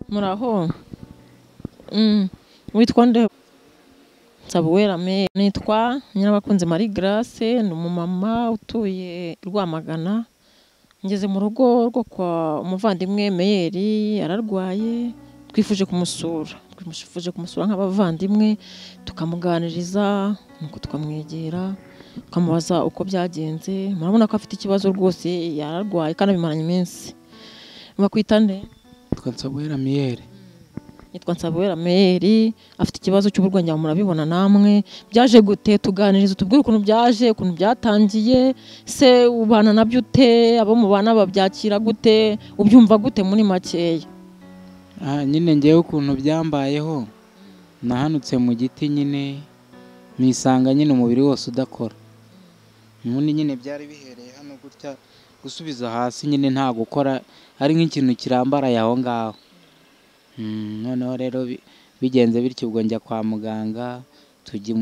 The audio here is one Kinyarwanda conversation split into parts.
Muraho. Witwa nde? Nsabuwera me. Nitwa Nyirabakunzi Marie Grace, ni umumama utuye Rwamagana. Ngeze mu rugo rwo kwa umuvandimwe Meyeri, ararwaye, twifuje kumusura. Twifuje kumusura nk'abavandimwe, tukamuganiriza, nuko tukamwegera, tukamubaza uko byagenze. Murabona ko afite ikibazo rwose, yararwaye kandi abimaranye iminsi. Bakwita nde? Nitwa Nsabuwera Meyeri. Nitwa Nsabuwera Meyeri, afite ikibazo cy'uburwayi, murabibona namwe. Byaje gute? Tuganiriza, tubwire ukuntu byaje, ukuntu byatangiye, se ubana nabyo ute, abo mubana babyakira gute, ubyumva gute muri makeya? Nyine ngewe ukuntu byambayeho, nahanutse mu giti nyine nisanga nyine umubiri wose udakora. Ubundi nyine byari bihereye hano gutya, gusubiza hasi nyine nta gukora, ari nk'ikintu kirambaraye aho ngaho. Noneho rero bigenze bityo, ubwo njya kwa muganga, tujya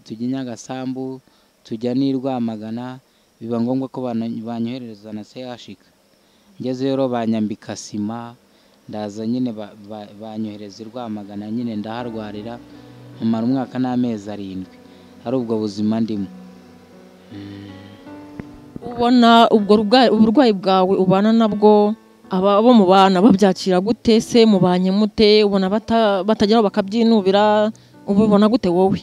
i Nyagasambu, tujya n'i Rwamagana, biba ngombwa ko banyoherereza na CHUK. Ngezeyo rero banyambika sima, ndaza nyine banyohereza i Rwamagana, nyine ndaharwarira mumara umwaka n'amezi 7, ari ubwo buzima ndimo. Ubona ubwo uburwayi bwawe ubana nabwo, abo mubana babyakira gute se, mubanye mute? Ubona batageraho bakabyinubira, ubibona gute wowe?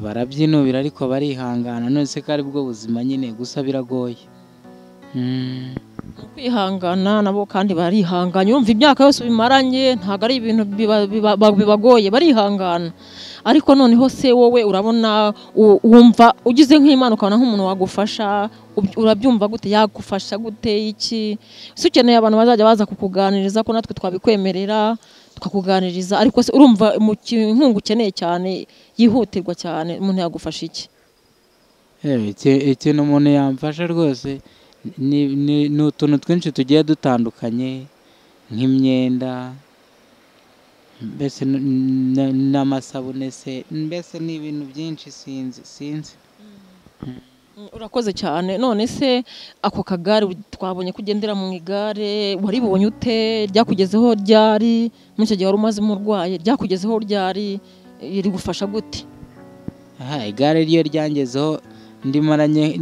Barabyinubira ariko barihangana, none se ko ari bwo buzima nyine, gusa biragoye. Kwihangana nabo kandi barihanganye, urumva imyaka yose bimaranye ntabwo ari ibintu bibagoye, barihangana. Ariko noneho se wowe urabona wumva ugize nk'Imana ukabona nk'umuntu wagufasha, urabyumva gute? Yagufasha gute iki? Se ukeneye abantu bazajya baza kukuganiriza, ko natwe twabikwemerera tukakuganiriza, ariko se urumva mu inkunga ukeneye cyane yihutirwa cyane, umuntu yagufasha iki? Ikintu umuntu yamfasha rwose ni utuntu twinshi tugiye dutandukanye, nk'imyenda, mbese n'amasabune se, mbese ni ibintu byinshi sinzi. Urakoze cyane. None se ako kagare twabonye kugendera mu igare, waribonye ute? Ryakugezeho ryari? Muri icyo gihe wari umaze umurwaye, ryakugezeho ryari? Rigufasha gute? Igare ryo ryangezeho ndimaranye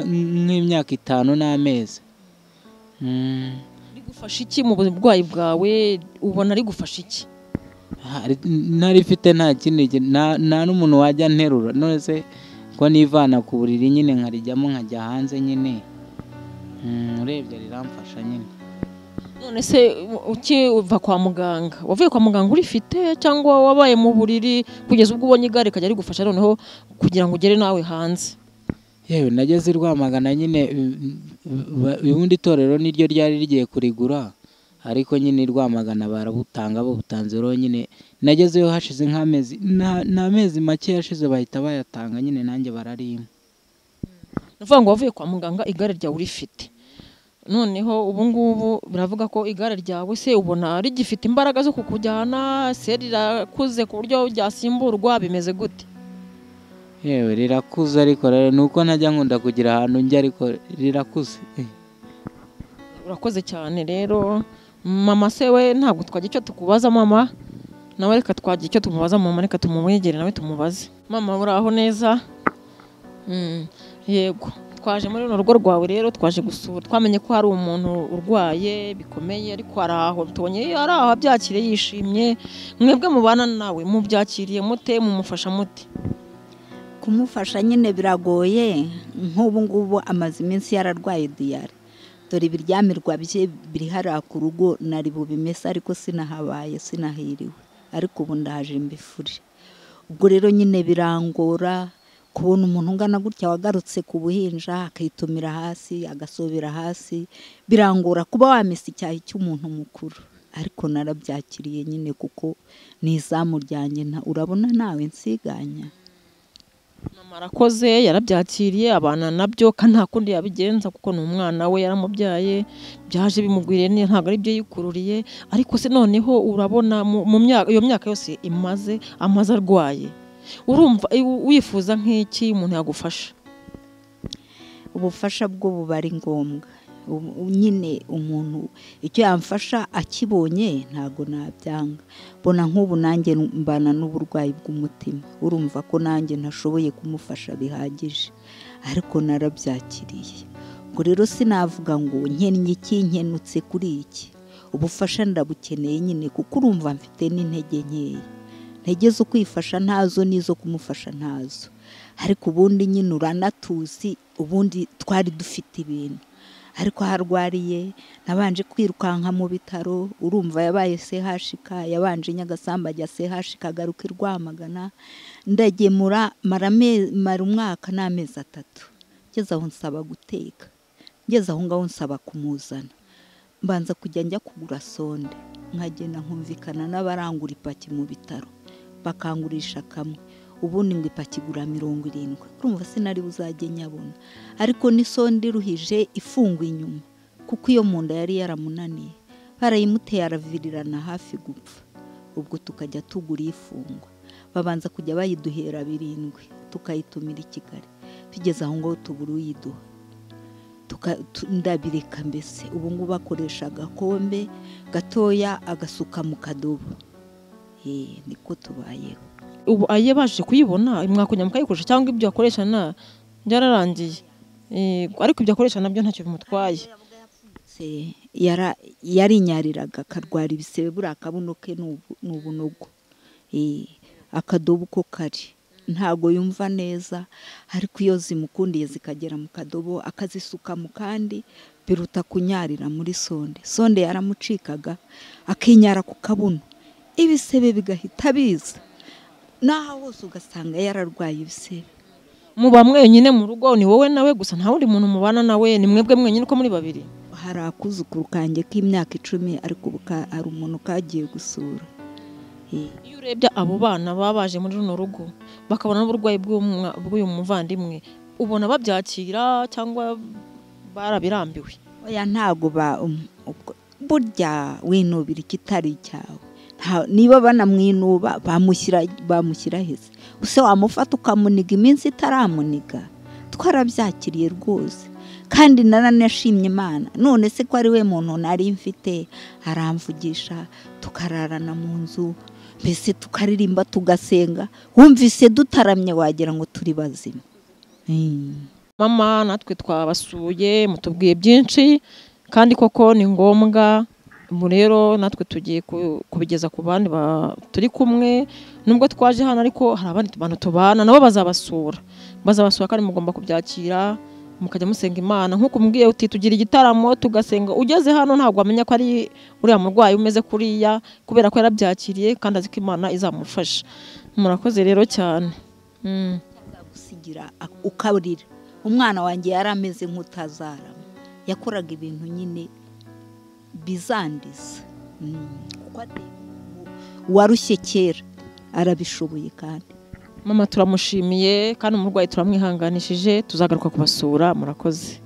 nk'imyaka 5 n'amezi. Rigufasha iki mu burwayi bwawe? Ubona rigufasha iki? Ntarifite nta kindi, nta n'umuntu wajya nterura, none se ko nivana ku buriri nyine nkarijyamo nkajya hanze nyine, urebye riramfasha nyine. None se ukiva kwa muganga, wavuye kwa muganga urifite cyangwa wabaye mu buriri kugeza ubwo ubonye igare rikajya rigufasha noneho kugira ngo ugere nawe hanze? Yewe nageze i Rwamagana nyine, ubundi itorero niryo ryari rigiye kurigura, ariko nyine i Rwamagana barabutanga, babutanze rero nyine nagezeyo hashize nk'amezi, n'amezi make yashize bahita bayatanga nyine, nanjye bararimpa. Nuvuga ngo wavuye kwa muganga igare ryawe urifite, noneho ubu ngubu biravuga ko igare ryawe se ubona rigifite imbaraga zo kukujyana, se rirakuze ku buryo ryasimburwa, bimeze gute? Yewe rirakuze, ariko rero nuko ntajya nkunda kugira ahantu njya, ariko rirakuze. Urakoze cyane rero mama. Se we ntabwo twagira icyo tukubaza mama, nawe reka twagira icyo tumubaza mama, reka tumumwegere nawe tumubaze. Mama uraho neza? Yego, twaje muri runo rugo rwawe rero, twaje gusura, twamenye ko hari umuntu urwaye bikomeye, ariko ari aho tubonye ari aho abyakiriye yishimye. Mwebwe mubana nawe mubyakiriye mute, mumufasha mute? Kumufasha nyine biragoye, nk'ubu ngubu amaze iminsi yararwaye diyare, dore ibiryamirwa bye biri hariya ku rugo, nari bubimese ariko sinahabaye, sinahiriwe, ariko ubu ndaje mbifure. Ubwo rero nyine birangora kubona umuntu ungana gutya wagarutse ku buhinja akitumira hasi agasubira hasi, birangora kuba wamesa icyayi cy'umuntu mukuru, ariko narabyakiriye nyine kuko ni izamu ryanjye, urabona nawe nsiganya. Mama arakoze, yarabyakiriye, abana nabyo kandi nta kundi yabigenza kuko ni umwana we yaramubyaye, byaje bimugwiriye ntabwo ari byo yikururiye. Ariko se noneho urabona mu myaka, iyo myaka yose imaze amaze arwaye, urumva wifuza nk'iki umuntu yagufasha? Ubufasha bwo buba ari ngombwa, Nyine umuntu icyo yamfasha akibonye ntago nabyanga. Mbona nk'ubu nanjye mbana n'uburwayi bw'umutima, urumva ko nanjye ntashoboye kumufasha bihagije, ariko narabyakiriye. Ubwo rero sinavuga ngo nkennye iki, nkenutse kuri iki, ubufasha ndabukeneye nyine, kuko urumva mfite n'intege nkeya, intege zo kwifasha ntazo n'izo kumufasha ntazo. Ariko ubundi nyine uranatuzi, ubundi twari dufite ibintu, ariko harwariye nabanje kwirukanka mu bitaro, urumva yabaye CHK, yabanje Nyagasambu ajya CHK, agaruka i Rwamagana, ndagemura mara umwaka n'amezi 3, ngeze aho nsaba guteka, ngeze aho ngaho nsaba kumuzana, mbanza kujya njya kugura sonde, nkagenda nkumvikana n'abarangura ipaki mu bitaro, bakangurisha kamwe, ubundi ngo ipaki igura 70, urumva sinari buzajye nyabona. Ariko n'isonde iruhije ifungwa inyuma, kuko iyo mu nda yari yaramunaniye, barayimuteye aravirirana hafi gupfa. Ubwo tukajya tugura ifungwa, babanza kujya bayiduhera 7, tukayitumira i Kigali, bigeze aho ngaho tubura uyiduha, ndabireka mbese. Ubu ngubu bakoresha agakombe gatoya agasuka mu kadobo, niko tubayeho. Ubu aye baje kuyibona mwakujya mukayikoresha, cyangwa ibyo akoresha na byararangiye, ariko ibyo akoresha nabyo ntacyo bimutwaye. Yarinyariraga akarwara ibisebe, buriya akabuno ke n'ubunogo, akadobo uko kari ntago yumva neza, ariko iyo zimukundiye zikagera mu kadobo akazisuka mu kandi, biruta kunyarira muri sonde. Sonde yaramucikaga akinyara ku kabuno, ibisebe bigahita biza, naho hose ugasanga yararwaye ibisebe. Muba mwenyine mu rugo, ni wowe nawe gusa, nta wundi muntu mubana nawe, ni mwebwe mwenyine uko muri babiri? Hari akuzukuru kanjye k'imyaka 10, ariko ubu hari umuntu kagiye gusura. Iyo urebye abo bana baba baje muri runo rugo bakabona n'uburwayi bw'uyu muvandimwe, ubona babyakira cyangwa barabirambiwe? Oya, ntago burya winubira ikitari cyawe. Niba banamwinuba bamushyira heza, use wamufata ukamuniga iminsi itaramuniga. Twarabyakiriye rwose, kandi naranashimye Imana. None se ko ari we muntu nari mfite, aramvugisha, tukararana mu nzu, mbese tukaririmba, tugasenga, wumvise dutaramye wagira ngo turi bazima. Mama, natwe twabasuye, mutubwiye byinshi, kandi koko ni ngombwa. Ubu rero natwe tugiye kubigeza ku bandi turi kumwe, nubwo twaje hano ariko hari abandi bantu tubana nabo bazabasura, bazabasura kandi mugomba kubyakira, mukajya musenga Imana. Nkuko umbwiye uti tugira igitaramo tugasenga, ugeze hano ntabwo wamenya ko ari uriya murwayi umeze kuriya, kubera ko yarabyakiriye kandi azi ko Imana izamufasha. Murakoze rero cyane. Gusigira ukaburira umwana wanjye yarameze nk'utazarama, yakoraga ibintu nyine bizandiza, kuko warushye kera arabishoboye. Kandi mama turamushimiye, kandi umurwayi turamwihanganishije, tuzagaruka kubasura. Murakoze.